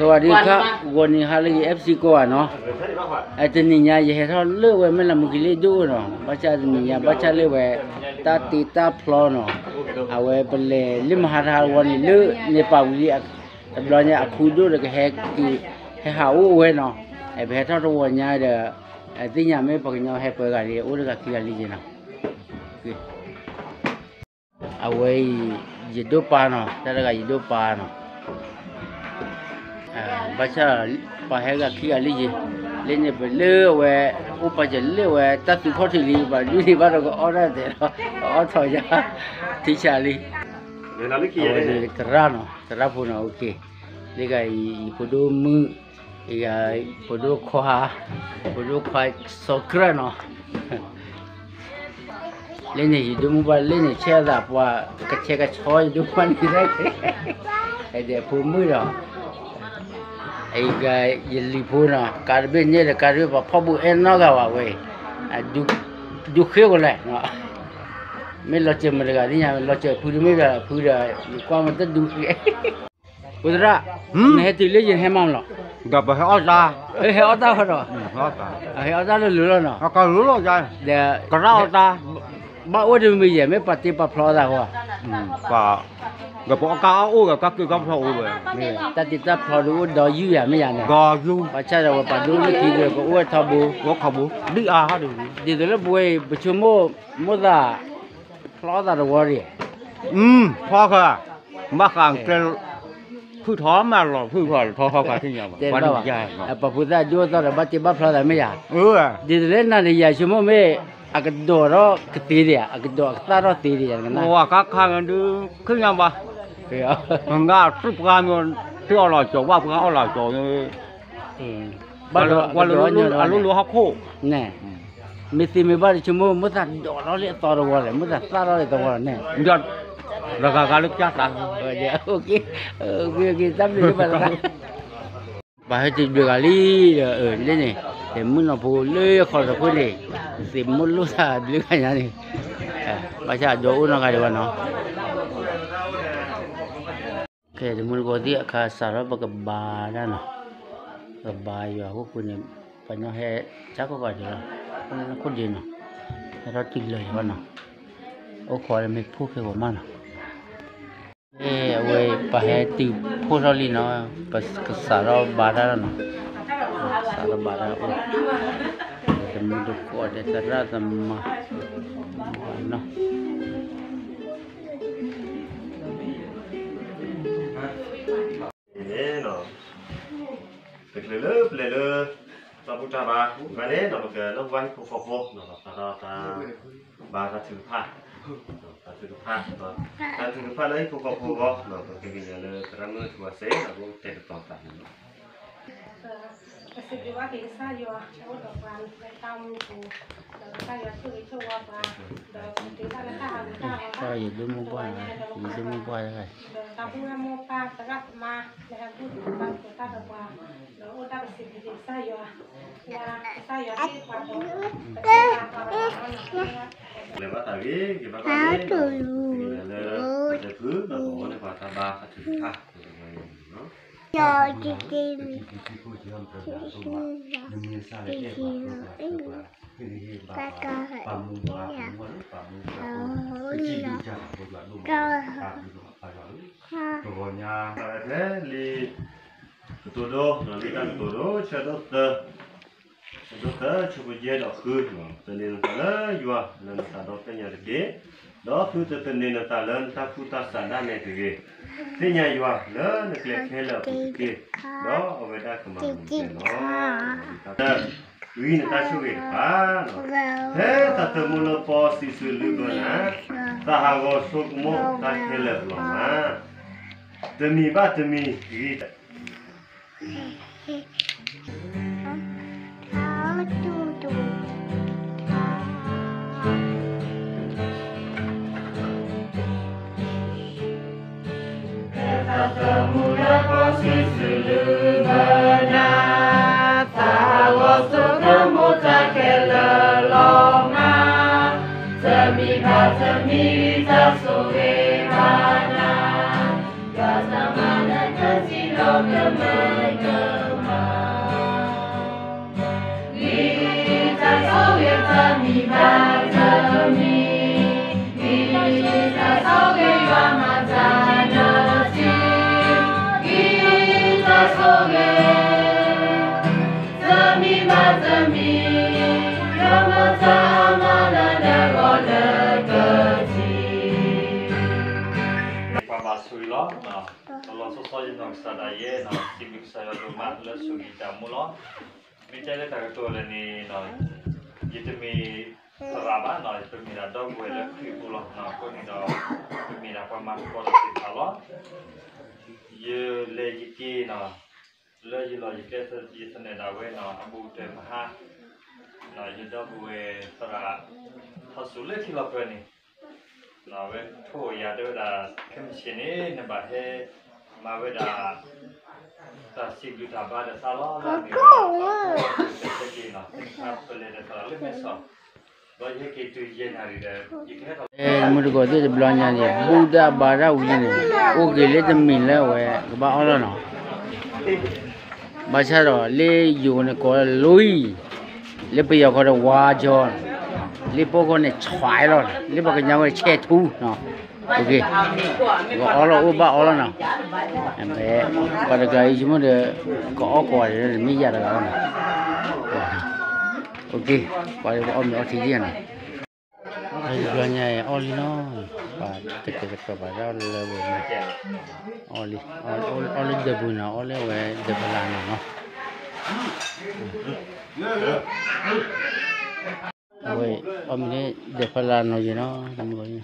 สวัสดีครับ ဂီၤနံၤဟါလၢအဂ့ၤ FC ကိးဂၤနီၤ, တနံၤညါယဟဲထီၣ်လၢဝဲမဲၢ်လးမုၢ်ခံလ့ၣ်ဒိၣ်နီၤ, ဘၣ်ဆၣ်တနံၤညါ ဘၣ်ဆၣ်လၢဝဲ တၢ်တ့တၢ်ဖျီနီၤ, အဝဲပလဲၤလၢမဟါတဟါတဝီန့ၣ် လၢန့ၣ်ပာ်ဝံၤလံ, တဘျီညါအခူဒိၣ်ဒီးကဟဲက့ၤ ဟဲဟးအိၣ်ဝဲနီၤ, ပဟဲထီၣ်တဝီညါဒီး သ့ၣ်ညါမ့ၢ်ပှၤကညီဟဲပှဲၤဂၤလံ အိၣ်တဂၤခံဂၤလံက့နီၤ. အဝဲအံၤ ယဒိၣ်ပၢ်နီၤ, တၢ်တဂၤယဒိၣ်ပၢ်နီၤ, ဘၣ်ဆၣ်ပှၤဟဲဂၤခံဂၤလံယ့ၤ, လၢန့ၣ်ပလၢအဝဲ အိၣ်ပာ်စၢၤလၢအဝဲတၢ်သူခီၣ်ထံးလံ, ပှၤဒုးန့ၣ်ဘၣ်ဒီးကအီၣ်ဒၣ်တဲလီၤ, အီၣ်ထီၣ်ယါ ထံဆးလံ, အဝဲန့ၣ်သရၣ်နီၤ, သရၣ်ဖိနီၤ, လၢဂၤအံၤ ယဖိဒိၣ်မုၣ်, ယဖိဒိၣ်ခွါ, ဖိဒိၣ်ခွါ စီၤကြၢၣ်နီၤ လၢန့ၣ် ယဒိၣ်မုၣ်ဘၣ်လၢန့ၣ် ဆဲးသးပှၤကဆဲးကဆှီ ယဒိၣ်မုၣ်ဘၣ်န့ၣ်, ဒီးဖိမုၣ်ဒီး အံၤ ယလံၤဖိနီၤ, ကါတဘ့ၣ်န့ၣ်ဒီး ကါတဘ့ၣ်ပှၤဖီၣ်ဘူးအဲၣ်နီတဂၤဘၣ်ဝဲ, ဒုးဃ့အိၣ်လဲၣ်, မ့ၢ်လီၤစၢၤမတၤတဂၤသ့ၣ်ညါ, လီၤစၢၤဖုတမ့ၢ်ဘၣ်ဖုဒီး ယကွၢ်မတဒုးဃ့ ဖိသရၣ်, နဟဲတုၤလၢယဟဲမၤမလီၤ, ဒီးပဟဲအီၣ်တၢ်, ဟဲအီၣ်တၢ်ဃီဒီး, ဟဲအီၣ်တၢ်လၢလိၤလီၤနီၤ, ကရၣ်အီၣ်တၢ်, ဘၣ်အိၣ်တမံၤယဲၢ် မ့ၢ်ပှၤတ့ပှၤဖျီသးဃီ, ဒီးပအီၣ်ကါအီၣ်အိၣ်ဒီး ကါက့ၤကါဖျီအိၣ်ဝဲ, တၢ်တ့တၢ်ဖျီဒုးအိၣ်ဒီးယုၢ်ယၤမ့ၢ်ယၤန့ၣ်, ဒီးယုၢ်, ဘၣ်ဆၣ်ဒီးဝဲပှၤဒိၣ်လၢခံဒီး ကအိၣ်ဝဲထီဘိ, အိၣ်ထီဘိ, ဒ်အါဟီဒုး, ဒ်သိးလၢပဝဲအံၤ ပဆိကမိၣ်, မိၣ်သး, ဖျီသးတဝီဒံး ဖျီဃာ်, ဘၣ်ဃးကျဲ, ဖုထီမးလီၤ ဖုထီထီဃာ်ထံၣ်ညါဘၣ်, ပှၤဖိသၣ်ဒိၣ်အသီဒီး ဘၣ်တ့ဘၣ်ဖျီသးမ့ၢ်ယၤ, ဒ်သိးလၢနၤဒီးယၤဆိကမိၣ်မ့ၢ်, အကဒိးထီၣ်ကသ့ဒံးဧါ, အကဒိးအကသၣ်ထီၣ်သ့ဒံးဧါ, ကနၣ်, ဝဲကါခါန့ၣ်ဒုး, ခ့ၣ်ညါဘၣ်, မ့ၢ်ဂ့ၢ်သူၣ်ပှၤမ့ၢ်, သ့ၣ်အီၣ်လီၤကၠီၤဘၣ်ပှၤအီၣ်လီၤကၠီၤ, ဘၣ်ဒီး, အလိၤလိၤဟီၣ်ခိၣ်, န့ၣ် မ့ၢ်သ့မ့ၢ်ဘၣ်ဒီးဆိကမိၣ် မိၣ်သးဒိးထီၣ်လၢအသီတဝီလဲၣ်, မိၣ်သးသၣ်ထီၣ်လၢသဝီန့ၣ်, တဂၤဂၤလၢကၢ်သး, တၢ်ဘျုးဘၣ်, ပှၤဟဲတုၤတဘျုးဂၤလံဒီး လၢန့ၣ်, တမုၣ်နီၢ်ဖိလၢယခီတခိၣ်န့ၣ်, သ့ၣ်မိၢ်လိၣ်သးတဘျုးဂၤညါန့ၣ်, ဘၣ်ဆၣ်အဒိအိၣ်နီတဂၤဒံးဘၣ်နီၤ ခဲတမုၢ်တကိးသ့ၣ်အခါ စးထီၣ်ပကဘါတၢ်နီၤ, ပကဘါယွၤအခိၣ်ဃုာ်န့ၣ်, ပှၤညီဟဲဆါကီၢ်ကီၢ်ဒံးလီၤ, ခိၣ်ဒံးနီၤ, ဟဲထီၣ်တုၤလၢာ်ယၤဘၣ်နီၤ, အိၣ်ခိးလၢမ့ၢ်ဖိၣ်ခဲဂီၤမးနီၤ, အဝဲပှၤဟဲတုၤဖှိၣ်ထီၣ်လံနီၤ, ပကစးထီၣ်ဘါတၢ်လီၤနီၤ, စးထီၣ်ဘါတၢ်အိၣ်, တမုၢ်တကိးဒီးသရၣ်သမါ, နီၤ န့ၣ်, တချုးလၢပလဲၤလၢ တၢ်ဘူၣ်တၢ်ဘါ, ဘၣ်န့ၣ်ဒီး ပကလၢပှၤဟံၣ်ဖိဃီဖိ, ဒီးဖးထီၣ်တၢ်ဘါတၢ်ထုကဖၣ်, တၢ်ထုကဖၣ်, တၢ်ထုကဖၣ်လၢဟံၣ်ဖိဃီဖိအဂီၢ်, ပကသ့ၣ်ညါလၢသရၣ်မုၣ်ထူဝါစဲ ဒီးပကတဲာ်ကတီၤသးန့ၣ်လီၤ. ပစံးဘျုးဘၣ်က့ၤကစၢ်ယွၤ လၢအိၣ်ဒီးပှၤလၢတၢ်အိၣ်မူပူၤ, ဒီးကစၢ်ယွၤဆိၣ်ဂ့ၤဆိၣ်ဝါပှၤ, ဒီးပတုၤတၢ်လၢတၢ်ဟးဂူာ်တၢ်ဂီၤ, ယဒိၣ်မုၣ်ပှၢ်, ယဒိၣ်မုၣ်ပှၢ်, ဒီးတၢ်ဘူၣ်တၢ်မိၢ်ပၢ်သရၣ်သမါ လၢဟဲဘူၣ်တၢ်ဘူၣ်တၢ်ဘါသရၣ်သမါ, ဒီးအိၣ်တၢ်ပစံးဘျုးက့ၤကစၢ်ယွၤ, ကစၢ်ယွၤဟ့ၣ်ပှၤဒီး ပတၢ်ဘါဘၣ် လဲၤဘၣ်သးဂ့ၤ, က့ၤဘၣ်သးဂ့ၤ, လၢ ပတဲဖု ဒီးပအီၣ်န့ၢ်ပှၤတၢ်ဘါတၢ်ထုကဖၣ်, ပမ့ၢ်စၢ်လၢအဲၣ်ပှၤဖိသၣ်ခွါ, ပမ့ၢ်ပှၤမူပှၤမူပှၤ, ပမ့ၢ်ပှၤဖိ, ပစံးဘျုးကစၢ်ပှၤဖိယွၤဒိၣ်မး, တၢ်ဘျုးဒိၣ်မး, ပဂီၤညါ, ဖဲလံာ် ကတိၤဒိ, လံာ်တၢ်ကတိၤဒိ ဆၢဒိၣ်သၢ, ဆၢဒိၣ်သၢ ဆၢဖိယဲၢ်ဒီးဃု, သန့ၤနသးလၢယွၤလၢနသးဒီဖျၢၣ်ညါတက့ၢ်, ဒီးသုတသန့ၤနသးလၢနတၢ်ကူၣ်တၢ်ဆးဒၣ်နဲတဂ့ၤ, သ့ၣ်ညါယွၤလၢနကျဲခဲလၢာ်အပူၤတက့ၢ်, ဒီးအဝဲဒၣ်ကမၤနၤလီၤ. ဂံၢ်နတၢ်ဆိၣ်ဂ့ၤတဖၣ်, ဖဲသးသမူလၢပီစံးဆၢလုၢ်ဘၢနၤ, သးဟးဂီၤဆိကမိၣ်တၢ်ခဲလၢာ်လီၤမး, တမံၤဘၣ်တမံၤဂံၢ် သးသမူလၢပီစံးဆၢလုၢ်ဘၢနၤ, သးဟးဂီၤဆိကမိၣ်တၢ်ခဲလၢာ်လီၤမး, တမံၤဘၣ်တမံၤဂံၢ်တၢ်ဆိၣ်ဂ့ၤဘၣ်နၤ, ယွၤတၢ်မၤနၢၤတၢ်စံးလီၤကမၢ လီၤလီၤဆီဆီယနီၢ်ကစၢ်ဒၣ်ယဲနီၤ စံးဘျုးကစၢ်ယွၤဒိၣ်မးလၢဆိၣ်ဂ့ၤတၢ်မူလီၤ. မ့ၢ်တဲလၢတၢ်ကတိၤလၢန့ၣ်နီၤ ယတမ့ၢ်သရၣ်ဘၣ်နီၤ ပမ့ၢ်ဒၣ်ဒီပုၢ်ဝဲၢ်လၢခရံာ်အပူၤလီၤ. အဃိန့ၣ်ဒီး ပမ့ၢ်ဒၣ်ပှၤမၤသကိးတၢ်သ့ၣ်တဖၣ်လီၤ. ယလဲၤယက့ၤနီၤ လၢယလီၢ်ယကျဲ ယသန့ၤဒၣ်ဝဲနီၤ အဘူးကတၢၢ်မဟါ ယဒီပုၢ်ဝဲၢ်သရၣ် ထီၣ်ဆူၣ်လၢထံလီၢ်ပၢၢ်န့ၣ် အဝဲထိၣ်ယၤတဲဝဲဒၣ် ခဲမုၢ်ဆ့ၣ်န့ၣ် နဘၣ်ဟဲမၤဝဲဒၣ် တၢ်စံးဘျုးတၢ်ဘါဒီးသးလီၤ လၢန့ၣ် တၢ်ဆဲးက့ၤနီၤ သ့ၣ်တဖၣ်ပလဲၤဒီးသရၣ်လၢမဲာ်ဆီး ဒီးယဟဲက့ၤတုၤယဲၢ်နၣ်ရံၣ်ဒီး ယကဟဲထီၣ် မုၢ်တကိးသ့ၣ်တဘျီညါန့ၣ် ဘူၣ်တၢ်ဘါတၢ်ဝံၤန့ၣ် အိၣ်က့ၤလၢတမံၤလၢအဝဲကဘၣ်အီၣ်လီၤနီၤ ဘၣ်ဆၣ်ဒီးလၢယိၤန့ၣ်ကိးလၢလီၤအံၤ လၢပယီၤဃီဒီးဝါကၠီ လၢပှၤဃီန့ၣ်ဆွဲလီၤ လၢပှၤကညီဃီန့ၣ်ဆဲးထူနီၤ ကအီၣ်လီၤအိၣ်ဘၣ်အီၣ်လီၤနီၤ ပှၤတကျါအံၤဆိကမိၣ်ဒီး ကအီၣ်ကိးဂၤဒဲးမ့ၢ်ယၤတဂၤလီၤနီၤ ပှၤအီၣ်မ့ၤအီထံယဲၢ်နီၤ လၢတဘျီညါအံၤအီၣ်လံနီၤ ပှၤတကဲတကီၢ်ပှၤဒၣ်လၢဝဲန့ၣ် အီၣ်လံ အီၣ်လၢဒၢးပူၤနီၤ အီၣ်လၢဝဲဒၢးဖလၢ်နီၤနီၤ အဝဲအီၣ်မ့ၤလၢဒၢးဖလၢ်နီၤယဲၢ်နီၤ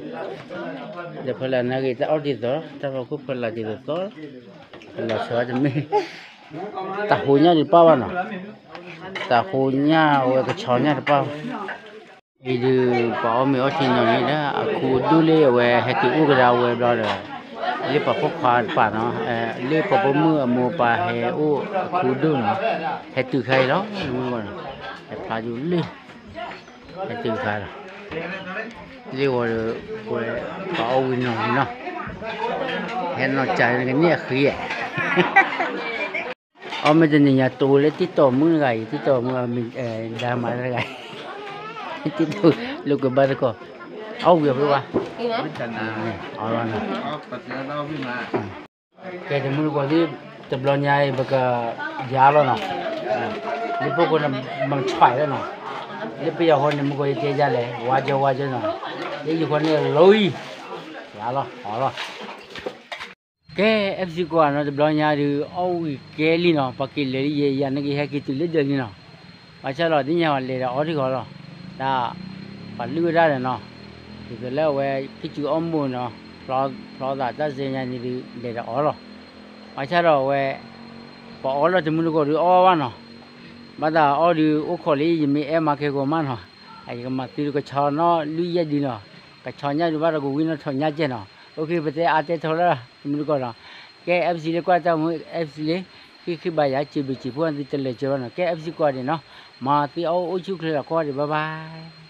ဒၢးဖလၢ်နာ်က့ၤ တၢ်အီၣ်ဒ်သိး တၢ်ဖီခိၣ်ဖလၢ်ဒ်သိးသိး ဖလၢ်ဆၢတမ့ၢ် တၢ်ဟူညၣ်ဒံးတပၣ်ဘၣ်နီၤ တၢ်ဟူညၣ်ဝဲကဆီညၣ်တပၣ်ဘၣ် အံၤဒုး ပှၤအီၣ်မ့ၤအီထံနီၤန့ၣ်ဒီး အခူအဒိၣ်လၢအဝဲဟဲက့ၤအိၣ်ကဒါဝဲဘျီဒီး လၢပှၤဖိခွါတပၤနီၤ လၢပှၤဖိမုၣ်အမိၢ်ပၢ်ဟဲအိၣ်အခူအဒိၣ်နီၤ ဟဲတုၤခါအံၤလီၤ မုၢ်ဂီၤနီၤ ဟဲဖျါဒူလၢ ဟဲတုၤခါလီၤ လၢဂီၤဒီး ပှၤအီၣ်ဝံၤနီၤဝံၤနီၤ ဟဲနီၢ်ကၠးနကန့ၢ်အဃံအဲ အီၣ်မ့ၢ်တနံၤညါတိၤလၢတံၢ်တီၢ်မုၣ်တဂၤအံၤ တံၢ်တီၢ်မုၣ် ဒါမၤတဂၤအံၤ တံၢ်တီၢ်လိာ်ကွဲဘၣ်တကီၢ် အီၣ်ဝံၤအဖုဘၣ် အီၣ်လီၤနီၤ ကဲတမုၢ်တကိးသ့ၣ် တဘျီညါအံၤ ပကယါလီၤနီၤ လၢပှၤဃီန့ၣ် မၤဆွဲလီၤနီၤ လၢပယီၤဃီန့ၣ် မုၢ်ကီၤယတဲယါလဲၣ် ဝါကၠီဝါကၠီနီၤ လၢယိၤဃီန့ၣ်လီၤအံၤ ယါလီၤ အီၣ်လီၤ ကဲ FC ကွၢ်နီၤ တဘျီညါဒုး အီၣ်ဝံၤကဲလံနီၤ ပှၤက့ၤလဲၤလံယဲၢ်ယၤ နကဟဲက့ၤတုၤလၢဒၢးလံနီၤ ဘၣ်ဆၣ်ဒီး ဒ်ညါဝဲလဲၤဒီးအီၣ်ထံၣ်ဃီလီၤ တၢ်ပှၤလုၢ်ဝဲဒၣ်ဒီးနီၤ ဒ်သိးလၢအဝဲ ကံၢ်စူၤအီၣ်မိၢ်နီၤ ဖျီသးတၢ်စဲညါန့ၣ်ဒုး လဲၤဒီးအီၣ်လီၤ ဘၣ်ဆၣ်ဒီးအဝဲ ပှၤအီၣ်လီၤတမုၢ်တကိးဒုးအီၣ်ဘၣ်နီၤ ဘၣ်သးအီၣ်ဒုးအိၣ်ခိးလၢယမ့ၢ်အဲၣ်မၤခဲကိးမးနီၤ ယကမၤသုတကဆီနီၤ လွံၢ်ယဲၢ်ဒုနီၤ ကဆီညၣ်ဒုးဘၣ်ဒီးကဝံနီၤ ထိၣ်ညၣ်ကဲနီၤ အိၣ်ခ့ ပတဲအါတဲထီလၢ တမုၢ်တကိးနီၤ ကဲ FC လၢကွၢ်တၢ်မူ FC လၢ ဃ့ၢ်ဃ့ၢ်ဘၣ်ယၤ စံးဘျုးစံးဖှိၣ်သုတလၢာ်ကၢဘၣ်နီၤ ကဲ FC ကွၢ်ဒံးနီၤ မ်သုအိၣ်အိၣ်ဆူၣ်ချ့လီၤ ကွၢ်ဒံး bye bye